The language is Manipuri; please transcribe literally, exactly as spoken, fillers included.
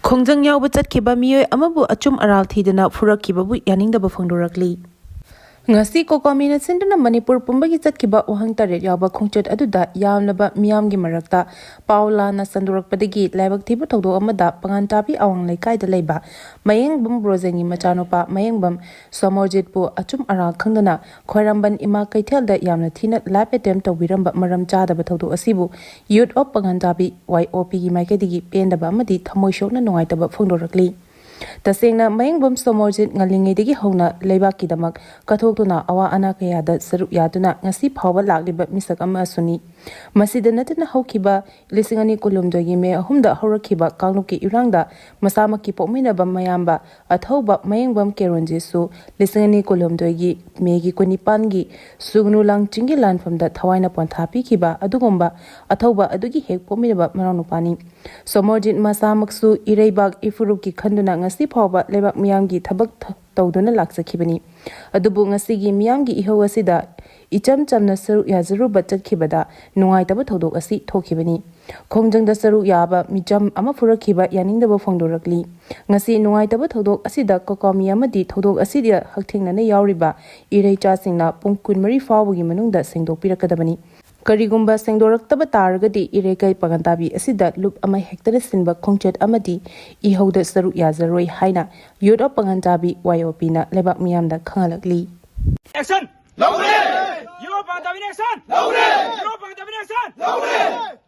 ꯈꯣꯡꯖꯪ ꯌꯥꯎꯕ ꯆꯠꯈꯤꯕ ꯃꯤꯑꯣꯏ ꯑꯃꯕꯨ ꯑꯆꯨꯝ ꯑꯔꯥꯜ ꯊꯤꯗꯅ ꯐꯨꯔꯛꯈꯤꯕꯕꯨ ꯌꯥꯅꯤꯡꯗꯕ ꯐꯣꯡꯗꯣꯔꯛꯂꯤ꯫ ꯉꯁꯤ ꯀꯣꯀꯣꯃꯤꯅ ꯁꯤꯟꯗꯨꯅ ꯃꯅꯤꯄꯨꯔ ꯄꯨꯝꯕꯒꯤ ꯆꯠꯈꯤꯕ ꯋꯥꯍꯪ ꯇꯔꯦꯠ ꯌꯥꯎꯕ ꯈꯣꯡꯆꯠ ꯑꯗꯨꯗ ꯌꯥꯝꯂꯕ ꯃꯤꯌꯥꯝꯒꯤ ꯃꯔꯛꯇ ꯄꯥꯎ ꯂꯥꯟꯅ ꯁꯟꯗꯣꯔꯛꯄꯗꯒꯤ ꯂꯥꯏꯕꯛ ꯊꯤꯕ ꯊꯧꯗꯣꯛ ꯑꯃꯗ ꯄꯉꯥꯟꯇꯥꯕꯤ ꯑꯋꯥꯡ ꯂꯩꯀꯥꯏꯗ ꯂꯩꯕ ꯃꯌꯦꯡꯕꯝ ꯕ꯭ꯔꯣꯖꯦꯟꯒꯤ ꯃꯆꯥꯅꯨꯄꯥ ꯃꯌꯦꯡꯕꯝ ꯁꯣꯃꯣꯔꯖꯤꯠꯄꯨ ꯑꯆꯨꯝ ꯑꯔꯥꯜ ꯈꯪꯗꯅ ꯈ꯭ꯋꯥꯏꯔꯝꯕꯟ ꯏꯃꯥ ꯀꯩꯊꯦꯜꯗ ꯌꯥꯝꯅ ꯊꯤꯅ ꯔꯦꯞ ꯑꯦꯇꯦꯝ ꯇꯧꯕꯤꯔꯝꯕ ꯃꯔꯝ ꯆꯥꯗꯕ ꯊꯧꯗꯣꯛ ꯑꯁꯤꯕꯨ ꯌꯨꯠ ꯑꯣꯐ ꯄꯉꯥꯟꯇꯥꯕꯤ, ꯋꯥꯏ ꯑꯣ ꯄꯤꯒꯤ ꯃꯥꯏꯀꯩꯗꯒꯤ ꯄꯦꯟꯗꯕ ꯑꯃꯗꯤ ꯊꯃꯣꯏ ꯁꯣꯛꯅ ꯅꯨꯡꯉꯥꯏꯇꯕ ꯐꯣꯡꯗꯣꯔꯛꯂꯤ꯫ ꯇꯁꯦꯡꯅ ꯃꯌꯦꯡꯕꯝ ꯁꯣꯃꯣꯔꯖꯤꯠ ꯉꯜꯂꯤꯉꯩꯗꯒꯤ ꯍꯧꯅ ꯂꯩꯕꯥꯛꯀꯤꯗꯃꯛ ꯀꯠꯊꯣꯛꯇꯨꯅ ꯑꯋꯥ ꯑꯅꯥ ꯀꯌꯥꯗ ꯁꯔꯨꯛ ꯌꯥꯗꯨꯅ ꯉꯁꯤ ꯐꯥꯎꯕ ꯂꯥꯛꯂꯤꯕ ꯃꯤꯁꯛ ꯑꯃꯁꯨꯅꯤ꯫ ꯃꯁꯤꯗ ꯅꯠꯇꯅ ꯍꯧꯈꯤꯕ ꯂꯤꯁꯤꯡ ꯑꯅꯤ ꯀꯨꯟꯍꯨꯝꯗꯣꯏꯒꯤ ꯃꯦ ꯑꯍꯨꯝꯗ ꯍꯧꯔꯛꯈꯤꯕ ꯀꯥꯡꯂꯨꯞꯀꯤ ꯏꯔꯥꯡꯗ ꯃꯁꯥꯃꯛꯀꯤ ꯄꯣꯛꯃꯤꯟꯅꯕ ꯃꯌꯥꯝꯕ ꯑꯊꯧꯕ ꯃꯌꯦꯡꯕꯝ ꯀꯦꯔꯣꯟꯖꯤꯠꯁꯨ ꯂꯤꯁꯤꯡ ꯑꯅꯤ ꯀꯨꯟꯍꯨꯝꯗꯣꯏꯒꯤ ꯃꯦꯒꯤ ꯀꯨꯟꯅꯤꯄꯥꯟꯒꯤ ꯁꯨꯒꯅꯨ ꯂꯥꯡꯆꯤꯡꯒꯤ ꯂꯥꯟꯐꯝꯗ ꯊꯋꯥꯏꯅ ꯄꯣꯟꯊꯥ ꯄꯤꯈꯤꯕ ꯑꯗꯨꯒꯨꯝꯕ ꯑꯊꯧꯕ ꯑꯗꯨꯒꯤ ꯍꯦꯛ ꯄꯣꯛꯃꯤꯟꯅꯕ ꯃꯅꯥꯎꯅꯨꯄꯥꯅꯤ꯫ ꯁꯣꯃꯣꯔꯖꯤꯠ ꯃꯁꯥꯃꯛꯁꯨ ꯏꯔꯩꯕꯥꯛ ꯏꯐꯨꯔꯨꯞꯀꯤ ꯈꯟꯗꯨꯅ ꯉꯁꯤ ꯐꯥꯎꯕ ꯂꯩꯕꯥꯛ ꯃꯤꯌꯥꯝꯒꯤ ꯊꯕꯛ ꯊ-, ꯇꯧꯗꯨꯅ ꯂꯥꯛꯆꯈꯤꯕꯅꯤ꯫ ꯑꯗꯨꯕꯨ ꯉꯁꯤꯒꯤ ꯃꯤꯌꯥꯝꯒꯤ ꯏꯍꯧ ꯑꯁꯤꯗ ꯏꯆꯝ ꯆꯝꯅ ꯁꯔꯨꯛ ꯌꯥꯖꯔꯨꯕ ꯆꯠꯈꯤꯕꯗ ꯅꯨꯡꯉꯥꯏꯇꯕ ꯊꯧꯗꯣꯛ ꯑꯁꯤ ꯊꯣꯛꯈꯤꯕꯅꯤ꯫ ꯈꯣꯡꯖꯪꯗ ꯁꯔꯨꯛ ꯌꯥꯕ ꯃꯤꯆꯝ ꯑꯃ ꯐꯨꯔꯛꯈꯤꯕ ꯌꯥꯅꯤꯡꯗꯕ ꯐꯣꯡꯗꯣꯔꯛꯂꯤ꯫ ꯉꯁꯤ ꯅꯨꯡꯉꯥꯏꯇꯕ ꯊꯧꯗꯣꯛ ꯑꯁꯤꯗ ꯀꯣꯀꯣꯃꯤ ꯑꯃꯗꯤ ꯊꯧꯗꯣꯛ ꯑꯁꯤꯗ ꯍꯛꯊꯦꯡꯅꯅ ꯌꯥꯎꯔꯤꯕ ꯏꯔꯩꯆꯥꯁꯤꯡꯅ ꯄꯨꯡ ꯀꯨꯟꯃꯔꯤ ꯐꯥꯎꯕꯒꯤ ꯃꯅꯨꯡꯗ ꯁꯦꯡꯗꯣꯛꯄꯤꯔꯛꯀꯗꯕꯅꯤ꯫ ꯀꯔꯤꯒꯨꯝꯕ ꯁꯦꯡꯗꯣꯔꯛꯇꯕ ꯇꯥꯔꯒꯗꯤ ꯏꯔꯩꯀꯩ ꯄꯉꯥꯟꯇꯥꯕꯤ ꯑꯁꯤꯗ ꯂꯨꯞ ꯑꯃ ꯍꯦꯛꯇꯅ ꯁꯤꯟꯕ ꯈꯣꯡꯆꯠ ꯑꯃꯗꯤ ꯏꯍꯧꯗ ꯁꯔꯨꯛ ꯌꯥꯖꯔꯣꯏ ꯍꯥꯏꯅ ꯌꯨꯠ ꯑꯣꯐ ꯄꯉꯥꯟꯇꯥꯕꯤ, ꯋꯥꯏ ꯑꯣ ꯄꯤꯅ ꯂꯩꯕꯥꯛ ꯃꯤꯌꯥꯝꯗ ꯈꯪꯍꯜꯂꯛꯂꯤ꯫ ꯑꯦꯛꯁꯟ! ꯂꯧꯔꯦ! ꯌꯨꯠ ꯑꯣꯐ ꯄꯉꯥꯟꯇꯥꯕꯤꯅ ꯑꯦꯛꯁꯟ! ꯂꯧꯔꯦ! ꯌꯨꯠ ꯑꯣꯐ ꯄꯉꯥꯟꯇꯥꯕꯤꯅ ꯑꯦꯛꯁꯟ! ꯂꯧꯔꯦ!